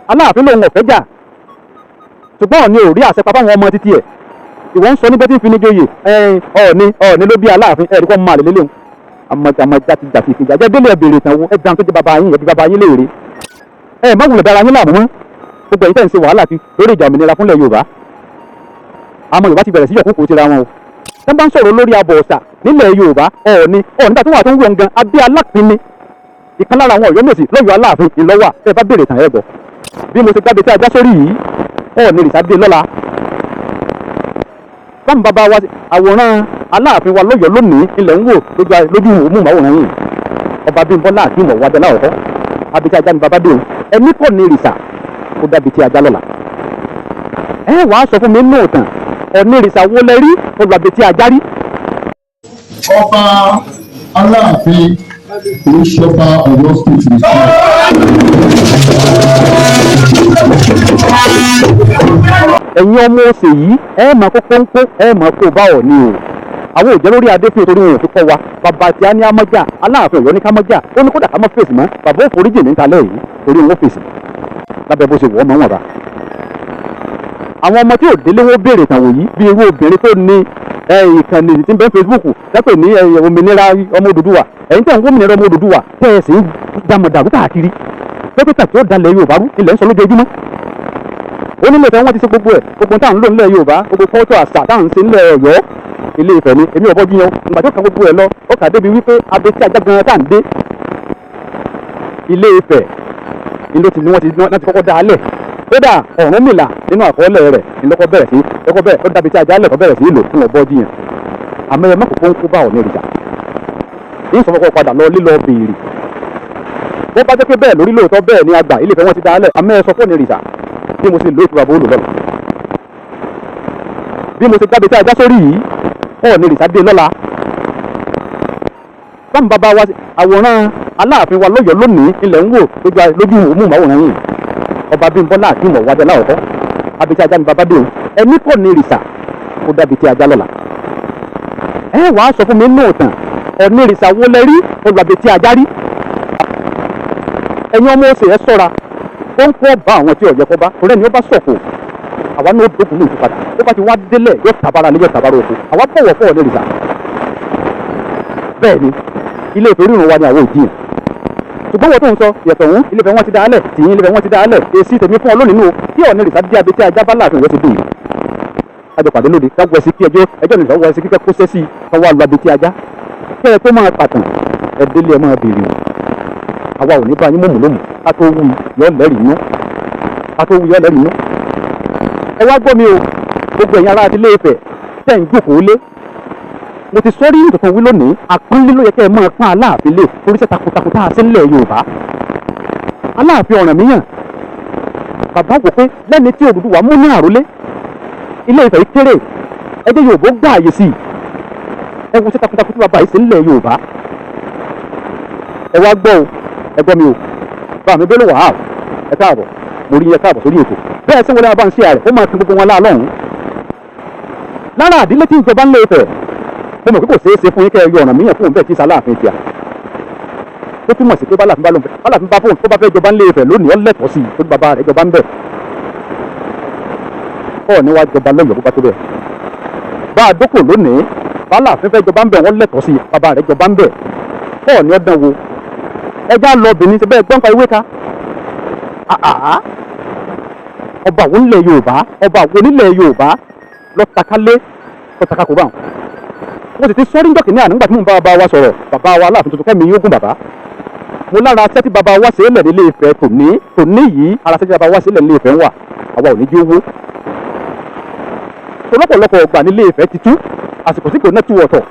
Aláàfin lòun ọ̀fẹ́ jà, ṣùgbọ́n Ọọ̀ni ò rí àṣẹ pa fáwọn ọmọ títí ẹ̀. Ìwọ ń sọ níbẹ̀ tí ń fi ní joyè. Ọọ̀ni, Ọọ̀ni ló bí Aláàfin. Ẹ̀rí kọ́ máa lè lélẹ̀ àmọ́ jáde jàti ìkejì àjẹ́ délé. Ẹ̀ béèrè ìtàn wo, ẹ̀ dáhùn tó jẹ́ bàbá yín, ẹ̀ bí bàbá yín léèrè. Ẹ má wulẹ̀ dára yín láàmú mọ́. Gbogbo ẹ̀yin tẹ̀ ń ṣe wàhálà fi lórí ìjà òmìnira fúnlẹ̀ Yorùbá, àmọ́ Yorùbá ti bẹ̀rẹ̀ sí yọ̀kúkú tira wọn o. Wọ́n bá ń sọ̀rọ̀ lórí abọ̀ ọ̀sà nílẹ̀ Yorùbá, Ọọ̀ni, Ọọ̀ni nígbà tó wà tó ń wọ̀ gan abẹ́ Alápinni, ìkan lára àwọn Ọ̀yọ́mèsì lọ́yọ̀ọ́ Aláàfin ìlọ́wà. Bẹ́ẹ̀ bá béèrè tàn, ẹ̀ gbọ́. Bí mo ṣe gbábe tí ajá sórí yìí, Ọọ̀ni rìsá dé lọ́la. Báwọn bàbá wa, àwòrán Aláàfin wa lọ́yọ̀ọ́ lónìí ilẹ̀ ń wò lójú òmùmáwòrán yìí. Ọba Bímbọ́lá Akeem Ọ̀wádé láwọ̀kọ́ abetí ajá ni bàbá dé o. Ẹni kọ́ ní ìrìsà ó dábìí tí ajá lọ́la. Ẹ wàá sọ fún mi nínú ìtàn, Ọ̀ní ìrìsà wo lẹ rí olùwàbẹ̀tí ajá rí? Ọba Aláàfin kì í ṣọba Ọ̀yọ́ State nìkan. Ẹ̀yin ọmọ ọ̀sẹ̀ yìí, ẹ máa kó kóńkó, ẹ máa kó bá Ọ̀ní o. Àwọn òjẹ́ lórí adé fún torí wọn ò fi kọ́ wa. Bàbá tí a ní amọ́jà, Aláàfin Ọ̀yọ́ ní ká mọ́jà. Ó ní kódà ká mọ́ fèsì mọ́. Bàbá ò foríjì ní talẹ́ yìí torí wọn ò fèsì lábẹ́ bó ṣe wọ́ ọmọ wọn bá. Àwọn ọmọ tí ò délé, wọn béèrè tàn wòyí bí irú obìnrin tó ní ìkànnì tí ń bẹ Facebook lẹ́pẹ̀ ní òmìnira ọmọ Odùduwà. Ẹ̀yin tẹ̀ ń wó òmìnira ọmọ Odùduwà, tẹ́ ẹ sì ń dàmọ̀dàrú káàkiri pẹ́pẹ́tà tí ó dalẹ̀ Yorùbá rú ilẹ̀ ń sọ lójoojúmọ́. Ó nílé Ifẹ̀ wọ́n ti ṣe gbogbo ẹ̀. Gbogbo táà ń lò nílẹ̀ Yorùbá, gbogbo fọ́tò àṣà táà ń ṣe nílẹ̀ Ọ̀yọ́, Ilé Ifẹ̀ ni. Èmi ò bọ́ jiyàn. Ìgbà tó ka gbogbo ẹ̀ lọ, ó kà débi wípé abetí ajá gan tá à ń dé Ilé Ifẹ̀ ni ló ti ní wọ́n ti wọ́n ti kọ́kọ́ dá a lẹ̀. Kódà Ọ̀rúnmìlà nínú àkọọ́lẹ̀ rẹ̀ ní lọ́kọ́ bẹ̀rẹ̀ sí lọ́kọ́ bẹ̀rẹ̀ ó dábìí tí ajá lẹ̀ kọ́ bẹ̀rẹ̀ sí lò fún ọ̀bọ jiyàn. Àmọ́ ẹ má kókó ń kó bá Ọ̀ní ìrìjà ní ìsọfọ́kọ́ padà lọ lílọ béèrè. Bó bá jẹ́ pé bẹ́ẹ̀ lórí lóòótọ́, bẹ́ẹ̀ ni àgbà Ilé Ifẹ̀ wọ́n ti dá a lẹ̀. Àmọ́ ẹ sọ fún Ọ̀ní ìrìjà bí mo ṣe lò ìtura bó lò lọ́la. Bí mo ṣe gbábe tí ajá sórí yìí, Ọ̀ní ìrìjà dé lọ́la. Báwọn bàbá wa, àwòrán Aláàfin wa lọ́yọ̀ọ́ lónìí ilẹ̀ ń wò lójú òmùmáwòrán yìí. Ọba Bímbọ́lá Akeem Ọ̀wádé láwọ̀kọ́ abetí ajá ni bàbá dé o. Ẹni kọ́ ní ìrìsà ó dábìí tí ajá lọ́la. Ẹ wàá sọ fún mi nínú ìtàn, Ọ̀ní ìrìsà wo lẹ rí olùwàbẹ̀tí ajá rí? Ẹ̀yin ọmọ ọ̀sẹ̀, ẹ sọ́ra. Ó ń kọ́ bá àwọn tí ọ̀yẹ́ kọ́ bá torí ẹni ó bá sọ̀kò, àwa náà ó dókun ní ìtúpadà. Ó bá ti wá délẹ̀, yóò tabara lé, yóò tabara oko. Àwa bọ̀wọ̀ fún Ọ̀ní ìrìsà. Bẹ́ẹ̀ ni Ilé Ifẹ̀ orírun wa ni àwọn òjìyàn. Ṣùgbọ́n wọ́n tó ń sọ yẹ̀tọ̀ ọ̀hún, Ilé Ifẹ̀ wọ́n ti dá alẹ̀ tìyín, Ilé Ifẹ̀ wọ́n ti dá alẹ̀. Èsì tèmi fún ọ lónìí nù o. Kí Ọ̀ní ìrìsà dé abetí ajá bá láàfin ìwé ti dé yìí, kájọ pàdé lóde, ká wọ ẹsẹ̀ kí ẹjọ́ ẹjọ́ nìkan wọ ẹsẹ̀ kíkẹ́ kó sẹ́ sí i, ká wá lu abetí ajá. Kẹ́ ẹ tó máa pàtàn, ẹ délé, ẹ máa béèrè o. Àwa ò ní bá yín mọ̀mù lómù. Ká tó wù yọ lẹ́rìí inú, ká tó wù yọ lẹ́rìí inú. Ẹ wá gbọ́ mi o, gbogbo ẹ̀yin ará Ilé Ifẹ̀ tẹ̀ ń jókòó lé, mo ti sọ rí tuntun wí lónìí. Àpọ́nlé ló yẹ kẹ́ ẹ máa pọ́n Aláàfin lé oríṣẹ́ takuntakun tá a ṣe ńlẹ̀ Yorùbá. Aláàfin Ọ̀rànmíyàn, bàbá wò pé lẹ́ni tí Odùduwà mú ní àrólé, Ilé Ifẹ̀ yìí kéré, ẹ jẹ́ Yorùbá ó gbà àyè sí i. Ẹ wo sí takuntakun tí bàbá yìí ṣe ńlẹ̀ Yorùbá. Ẹ wá gbọ́ o, ẹ gbọ́ mi o. Bá mi Bello Wahab, ẹ káàbọ̀. Mo rí yẹn, káàbọ̀ sórí ètò. Bẹ́ẹ̀ sẹ́wọ́n lẹ́wọ̀n bá ń ṣe àrẹ̀, ó máa fi gbogbo wọn láàlọ́hùn lára àdílé tí ìjọba ń lé Ifẹ̀. Mo mọ̀ pé kò ṣeé ṣe fún yín kẹ́ ẹ yọ Ọ̀rànmíyàn fún òun bẹ́ẹ̀ tí Sàláàfin tíà. Ó túmọ̀ sí pé bálàfin bá lóun fẹ́, bálàfin bá fóun tó bá fẹ́ jọba ńlé Ifẹ̀ lónìí, ó lẹ́tọ̀ọ́ sí i tó bàbá rẹ̀ jọba ń bẹ̀. Ọ̀ọ́ni wá jọba lọ́yọ̀ọ́ bó bá tó bẹ̀. Bá a dókò lónìí, bálàfin fẹ́ jọba ń bẹ̀, wọ́n lẹ́tọ̀ọ́ sí i, bàbá rẹ̀ jọba ń bẹ̀. Ọ̀ọ́ni ọ̀dàn wo ẹja lọ Benin ṣe bẹ́ẹ̀ gbọ́n pa ìwé ká. Àhà, ọba wo nílẹ̀ Yorùbá, ọba wo nílẹ̀ Yorùbá lọ́tàkálé lọ́tàkà kó bá wọn? Wọ́n sì ti sọ́rí ńjọ́ kìíní àná nígbà tí mò ń bá bàbá wa sọ̀rọ̀, bàbá wa Aláàfin tuntun, kẹ́mi yóò gùn bàbá. Mo lára sẹ́tí bàbá wa ṣe é lẹ̀ nílé Ifẹ̀ tòní tòní yìí, ara sẹ́tí bàbá wa ṣe é lẹ̀ nílé Ifẹ̀ ń wà, àwa ò ní jí owó. Ọlọ́pọ̀lọpọ̀ ọgbà nílé Ifẹ̀ ti tú àsìkò tí kò náà tú ọ̀tọ̀,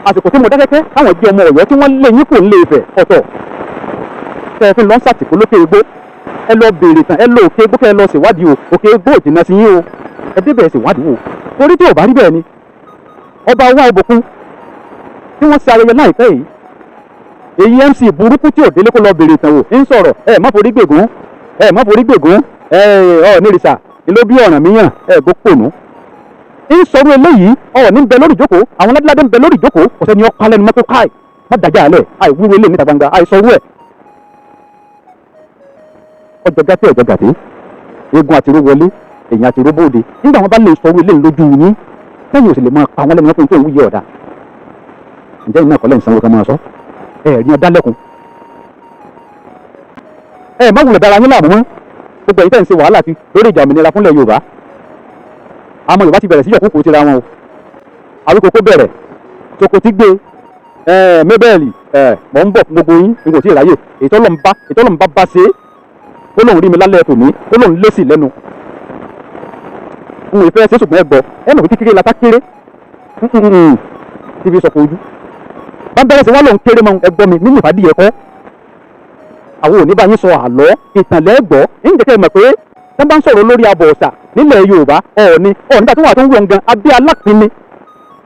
àsìkò tí mo dákẹ́kẹ́ káwọn jẹ́ ọmọ Ọ̀yọ́ tí wọ́n lé yín kò nílé Ifẹ̀ ọ̀tọ̀, tẹ́ ẹ fi lọ́n sàtìkú lókè igbó. Ẹ lọ béèrè tán, ẹ lọ òkè igbó kẹ́ ẹ lọ ṣèwádìí o. Òkè igbó ò jìnnà sí yín o. Ẹ débẹ̀ ṣèwádìí o, torí tí ò bá rí bẹ́ẹ̀ ni ọba wa ìbùkún tí wọ́n ṣe ayẹyẹ láìpẹ́ yìí, èyí MC burúkú tí ò délé kó lọ béèrè ìtàn wò ń sọ̀rọ̀. Ẹ má forí gbègún, ẹ má forí gbègún. Ẹ Ọ̀nìrìsà ló bí Ọ̀rànmíyàn. Ẹ gbó pònú ń sọ̀rọ̀ eléyìí. Ọ̀ọ́ni ń bẹ lórí ìjókòó, àwọn ládéládé ń bẹ lórí ìjókòó, kò sẹ́ni ọ̀pá lẹ́nu mọ́tò káì má dájà alẹ̀ àìwúro eléyìí níta gbangba àìsọ̀rọ̀ ẹ̀. Ọjọ́ gàtí, ọjọ́ gàtí. Eégún àtiró wọlé, èèyàn àtiró bóde. Nígbà wọn bá lè sọ ilé lójú yín, sẹ́yìn ò sì lè máa pa wọ́n lẹ́nu wọn pé tó ń wúyẹ ọ̀dà. Ǹjẹ́ iná kọ́lẹ́ ìsanwó kan máa sọ ẹ rí ọdá lẹ́kun? Ẹ má wulẹ̀ dára yín láàmú mọ́. Gbogbo ẹ̀yin tẹ́ ń ṣe wàhálà ti lórí ìjà òmìnira fúnlẹ̀ Yorùbá, àmọ́ Yorùbá ti bẹ̀rẹ̀ sí yọ̀kúkú tira wọn o. Àwíkókó bẹ̀rẹ̀ Sokoti gbé ẹ mébẹ́ẹ̀lì ẹ mọ̀ ń bọ̀ fún gbogbo yín. N kò tí ì ráyè. Ètò ọlọ́mùbá bá ṣe é, ó lóun rí mi lálẹ́ tòní, ó lóun lé sí lẹ́nu. N ò fẹ́ ṣe, ṣùgbọ́n ẹ gbọ́, ẹ mọ̀ pé kékeré la ta kéré tí fi sọ̀kò ojú bá bẹ̀rẹ̀ sí wá lóun kéré mọ́. Ẹ gbọ́ mi nínú ìfàdí ẹ̀kọ́, àwọn òní bá yín sọ àlọ́ ìtàn lẹ́gbọ́ ń jẹ́ kẹ́ ẹ mọ̀ pé wọ́n bá ń sọ̀rọ̀ lórí abọ̀ ọ̀sà nílẹ̀ Yorùbá, Ọ̀ọ̀ni Ọ̀ọ̀ni nígbà tí wọ́n àti ń wọ̀ gan abẹ́ Alápinni,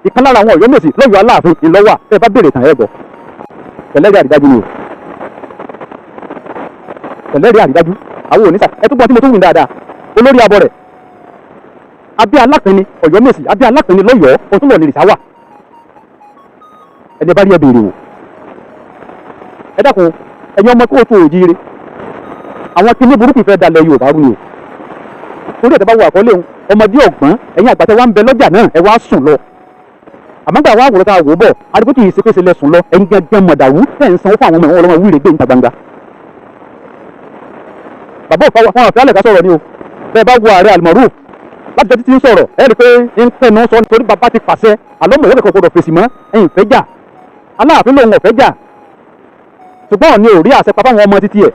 ìkan lára àwọn Ọ̀yọ́mèsì lọ́yọ̀ọ́ Aláàfin ìlọ́wà. Ẹ bá béèrè ìtàn ẹ gbọ́. Tẹ̀lẹ́rì àrídájú ni o, tẹ̀lẹ́rì àrídájú. Àwọn òní sà ẹ tó gbọ́n tí mo tún wù dáadáa. Olórí abọ́ rẹ̀ abẹ́ Alápinni, Ọ̀yọ́mèsì abẹ́ Alápinni lọ́yọ̀ọ́ òtún lọ́ọ̀ ní ìrìsà wà. Ẹni bá rí ẹ béèrè wò. Ẹ dákun, ẹ̀yin ọmọ kóòtù òjíire, àwọn kinní burúkú ìfẹ́ dalẹ̀ Yorùbá rú ni o. Torí ẹ̀ tẹ́ bá wo àkọlé òun, ọmọdé ọ̀gbọ́n, ẹ̀yin àgbàtẹ́ wa ń bẹ lọ́jà náà, ẹ wá sùn lọ. Àmọ́ gbà wá àwòrán tá a wò bọ̀, adigun kì í ṣe pèsè lẹ sùn lọ. Ẹ̀yin gángan mọ̀dàrú tẹ̀ ń sanwó fún àwọn ọmọ ẹ̀wọ̀n ọlọ́mọ wíìrè gbé níta gbangba. Bàbá òfà wọn àfi alẹ̀ ká sọ̀rọ̀ ni o. Bẹ́ẹ̀ bá wo ààrẹ Almaroof láti jẹ́ títí ń sọ̀rọ̀, ẹ rí i pé ń tẹnu sọ nítorí bàbá ti pàṣẹ àlọ́mọ̀ ìwé kẹ̀kọ́ gbọdọ̀ fèsì mọ́. Ẹ̀yin fẹ́ jà, Aláàfin lòun ọ̀fẹ́ jà, ṣùgbọ́n Ọ̀ọ̀ni ò rí àṣẹ pa fáwọn ọmọ títí ẹ̀.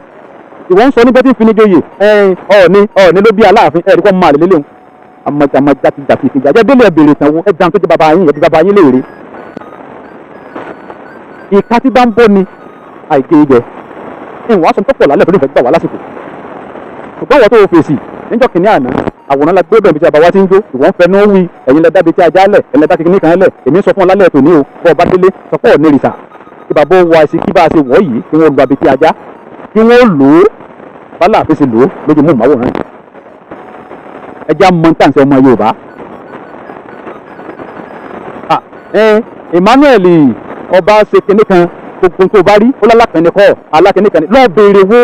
Ìwọ ń sọ níbẹ̀ tí ń fi ní joyè. Ẹ̀ẹ́n, Ọ̀ọ̀ni Ọ̀ọ̀ni ló bí Aláàfin. Ẹ̀rí kọ́ máa lè lélẹ̀ àmọ̀jàmọ̀ jàtìjàtì ìkejì àjẹ́ délé. Ẹ̀ bèrè ìtàn wo, ẹ̀ dáhùn tó jẹ́ bàbá yín, ẹ̀ bí bàbá yín léèrè. Ìka tí bá ń bọ́ ni àìgé jẹ. Ìwọ̀n aṣọ tó pọ̀ lálẹ́ torí ìfẹ́ gbà wá lásìkò, ṣùgbọ́n ìwọ tó o fèsì níjọ́ kìnìún àná, àwòrán la gbé bẹ̀rẹ̀ bí tí a bá wá ti ń jó. Ìwọ́n fẹnu wí, ẹ̀yin lẹ dábìí tí ajá lẹ̀, ẹ̀yin lẹ dá kékeré kan lẹ̀. Èmi sọ fún ọ lálẹ́ tòní o, bọ́ ọ bá délé, sọ pé Ọ̀ọ̀ni rìsà kí bàbá ó wọ àìsí kí bá a ṣe wọ̀ yìí, kí wọ́n lu abetí ajá, kí wọ́n lò ó bálá àfẹsẹ lò ó lójú mú màwòrán yìí. Ẹ já mọ tàǹsẹ̀ ọmọ Yorùbá. Emmanuel ọba ṣe kinní kan, gbogbo tó bá rí ó lálákànní kọ́ alákìnní kan ní lọ́ọ́ béèrè wo.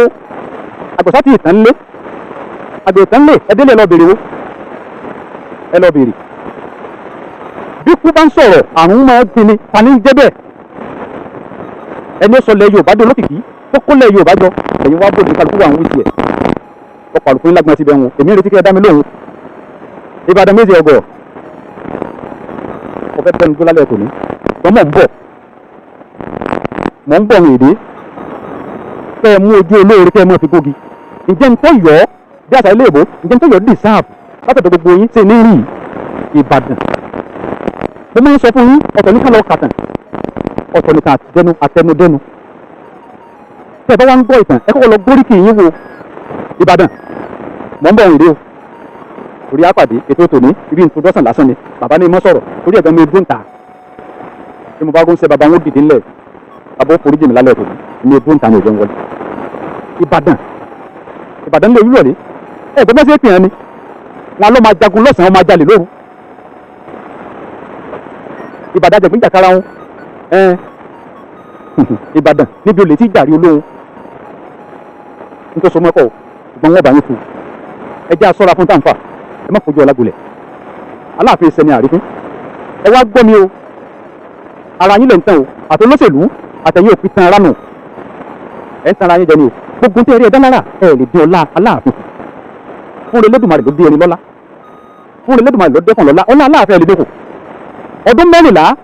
Àgbọ̀sá tí ìtàn lé àgbẹ̀ ìtàn lé, ẹ délé lọ́ọ́ béèrè wo, ẹ lọ́ọ́ béèrè. Bí kú bá ń sọ̀rọ̀, àrùn máa ń gbin ni. Ta ni ń jẹ́ bẹ́ẹ̀? Ẹni ó sọ lẹ Yorùbá dé olókìkí tó kó lẹ Yorùbá jọ, ẹ̀yin wá bòde, kálukú wà ń wí tiẹ̀. Ọkọ̀ àlùkò ńlá gbọ́n síbẹ̀ wọn. Èmi ń retí kí ẹ dá mi lóhùn. Ìbàdàn méjì ọgọ̀, mo fẹ́ bẹ́nu tó lálẹ́ tòní. Ṣùgbọ́n mò ń bọ̀, mò ń bọ̀ ń èdè kẹ́ ẹ mú ojú olóore kẹ́ ẹ mọ́ fi gógi. Ǹjẹ́ ń tó yọ ọ́ bí àṣà ilé ìbò? Ǹjẹ́ ń tó yọ ọ́ deserve látọ̀dọ̀ gbogbo yín ṣe ní rí Ìbàdàn? Mo máa ń sọ fún yín, ọ̀tọ̀ ní ká lọ kàtàn, ọ̀tọ̀ nìkan àtẹnu àtẹnudẹ́nu. Tẹ́ ẹ bá wá ń gbọ́ ìtàn, ẹ kọ́kọ́ lọ gbóríkì yín wo. Ìbàdàn, mò ń bọ̀ ń èdè o. Torí àpàdé ètò tòní ibi introduction lásán ni. Bàbá ní mọ́ sọ̀rọ̀ torí ẹ̀gbọ́n mi dún ta tí mo bá gún sẹ́, bàbá wọn dìde ńlẹ̀, bàbá ó foríjì mi lálẹ́ tòní ní dún ta ní òjò ń wọlé. Ìbàdàn, Ìbàdàn lè wúlò ní ẹ̀gbọ́n bá ṣe é pè hàn ni wọn ló máa jagun lọ́sàn-án, wọn máa jalè lóru. Ìbàdàn àjẹgbẹ́jàkára wọn. Ẹn Ìbàdàn níbi olè tí jàrí olóhùn nítorí sọmọ ẹkọ, ṣùgbọ́n wọn bá yín fún ẹ jẹ́ aṣọ́ra fún tàǹfà. Ẹ má fojú ọlá gbolẹ̀. Aláàfin sẹni àrífín. Ẹ wá gbọ́ mi o, ara yín lè ń tàn o, àti olóṣèlú àtẹ̀yìn òfin tan ara nù. Ẹ ń tan ara yín jẹ ni o. Gbogbo tẹ́ ẹ rí ẹ dá lára, ẹ lè dín ọlá Aláàfin fún. Elédùmarè ló dé ẹni lọ́lá, fún Elédùmarè ló dẹ́kun lọ́lá. Ọlá Aláàfin ẹ lè dínkù. Ọdún 14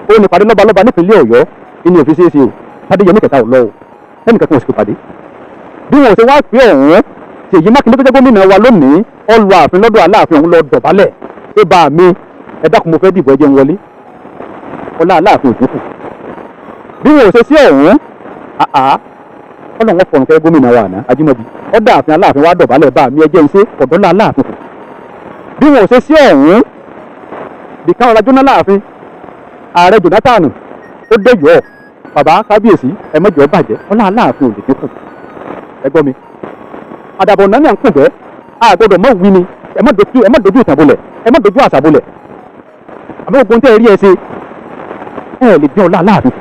ó ní ìpàdé lọ́balọ́ba nípínlẹ̀ Ọ̀yọ́ inú òfin ṣeé ṣe o. Fádéyẹmí kẹta ò lọ o, ẹnìkan kan ò sì pè pàdé bí wọn ò ṣe wá pé ọ̀hún. Ṣèyí Mákindé tó jẹ́ gómìnà wa lónìí, ó lọ ààfin lọ́dọ̀ Aláàfin òun, lọ dọ̀bálẹ̀ pé bá mi, ẹ dákun, mo fẹ́ dìbò, ẹ jẹ́ n wọlé. Ọlá Aláàfin ò dínkù bí wọn ò ṣe sí ọ̀hún. Àá ọlọ́run wọn fọ̀rùn kẹ́ gómìnà wa àná Ajímọ̀bí, ọ̀dà ààfin Aláàfin wa dọ̀bálẹ̀, bá mi, ẹ jẹ́ n ṣe ọ̀dọ́lá Aláàfin kù bí wọn ò ṣe sí ọ̀hún. Bìkan ọ̀rọ̀ jóná láàfin ààrẹ Jonathan ó dẹ̀yọ̀, bàbá kábíyèsí, ẹ mọ̀jọ́ bàjẹ́. Ọlá Aláàfin ò lè dínkù. Ẹ gbọ́ mi, àdàbọ̀ náà ní à ń kùn bẹ́ẹ̀, a gbọ́dọ̀ mọ̀ wí ni. Ẹ má dojú ìtàn bolẹ̀, ẹ má dojú àṣà bolẹ̀. Àmọ́ ogun tẹ́ ẹ rí ẹ ṣe, ẹ lè dín ọlá Aláàfin.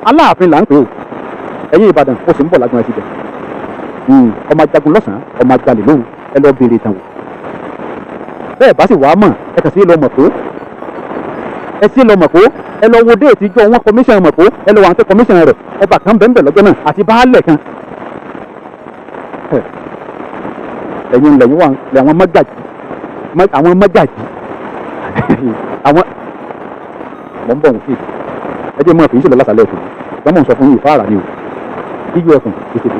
Aláàfin là ń pè ó. Ẹ̀yin Ìbàdàn, ó sì ń bọ̀ lágbọ́n ẹ síbẹ̀. Ọmọ ajagun lọ́sàn-án, ọmọ ajalè lóru. Ẹ lọ béèrè ìtàn wò. Bẹ́ẹ̀ bá sì wàá mọ̀, ẹ kàn sí lọ mọ̀ pé ẹ sí lọ mọ̀ pé ẹ lọ wo date ìjọ wọn commission mọ̀ pé ẹ lọ wà ní commission rẹ̀. Ọba kan bẹ́ẹ̀ lọ́jọ́ náà àti baálẹ̀ kan. Ẹ̀yin lẹ́yìn wà lẹ́wọ̀n mọ́gàjì, àwọn mọ́gàjì, àwọn mọ̀ ń bọ̀ wọ́n sí. Ẹ jẹ́ mọ́ fèyí sílẹ̀ lásàlẹ̀ ẹ̀kọ́. Ṣùgbọ́n mò ń sọ fún yín, ìfáàrà ni o. Yíyọ ẹkùn ìṣètò.